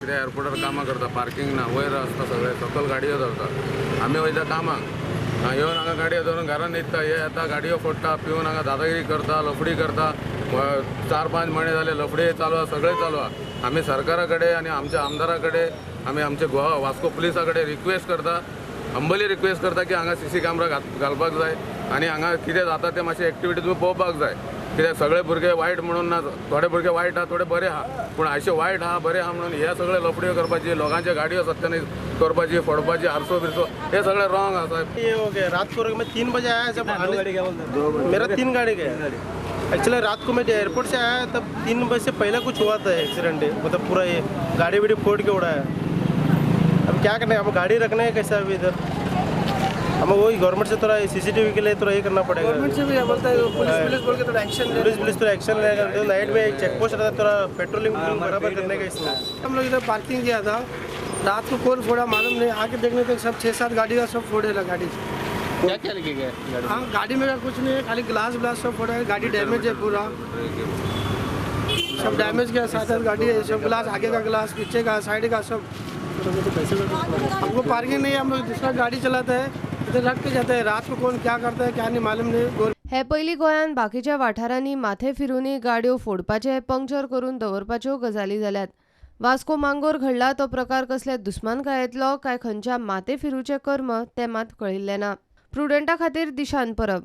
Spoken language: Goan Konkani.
कित्याक एअरपोर्टार कामां करता, पार्किंग ना, वयर आसता सगळें, सकयल गाडयो धरता. आमी वयता कामाक, येवन हांगा गाडयो धरून घरान न्हिदता. हे येता, गाडयो फोडटा, पिवन हांगा दादागिरी करता, लफडी करता. 4-5 म्हयने जाले लफडे चालू आसा, सगळें चालू आसा. आमी सरकारा कडेन आनी आमच्या आमदारा कडेन, आमी आमचे गोवा वास्को पुलिसा कडेन रिक्वेस्ट करता, हंबली रिक्वेस्ट करता की हांगा सीसी कॅमरा घालपाक जाय आनी हांगा कितें जाता तें मातशें एक्टिविटी तुमी पळोवपाक जाय. कित्याक सगळे भुरगे वायट म्हणून ना, थोडे भुरगे वायट आहा, थोडे बरे आहा, पूण अशे वायट आहा बरे आहा म्हणून हे सगळे लफड्यो करपाची, लोकांच्या गाडयो सत्यानाश करपाची, फोडपाची, आरसो बिरसो, हे सगळे रॉंग आसा. ये हो गया, रात को मैं 3 बजे आया, जब मेरा 3 गाड़ी गया. एक्चुअली रात को मैं एयरपोर्ट से आया तब 3 बजे से पहले कुछ हुआ था एक्सीडेंट, मतलब पूरा ये गाड़ी वाड़ी फोड़ के उड़ाया. अब क्या करना है, अब गाड़ी रखना है कैसा अभी इधर? हमें वही गवर्नमेंट से थोड़ा सीसीटीवी के लिए थोड़ा ये करना पड़ेगा. गवर्नमेंट से भी बोलता है, पुलिस पुलिस बोल के थोड़ा एक्शन ले, पुलिस पुलिस थोड़ा एक्शन लेगा. तो नाइट में एक चेक पोस्ट रहता है, थोड़ा पेट्रोलिंग बराबर करने का इसमें. हम लोग इधर पार्किंग किया था, रात को कौन फोड़ा मालूम नहीं, आके देखने तक सब 6-7 गाड़ी का सब फोड़े लगा गाड़ी. क्या क्या लेके गए गाड़ी? हाँ, गाड़ी में कुछ नहीं है, खाली ग्लास व्लास सब फोड़ा है, गाड़ी डैमेज है पूरा, सब डैमेज किया. 7-8 गाड़ी है, सब ग्लास, आगे का ग्लास, पीछे का, साइड का, सब. हमको पार्किंग नहीं है, हम लोग दूसरा गाड़ी चलाते हैं, इधर रख के जाते हैं. रात को कौन क्या करता है क्या नहीं मालूम नहीं. हे पयलीं गोंयांत बाकीच्या वाठारांनी माथे फिरूनय गाडयो फोडपाचे, पंक्चर करून दवरपाच्यो गजाली जाल्यात. वास्को मांगोर घडला तो प्रकार कसल्या दुस्मानकायेंतलो काय खंयच्या माथे फिरूचें कर्म तें मात कळिल्लें ना. प्रुडंटा खातीर दिशान परब.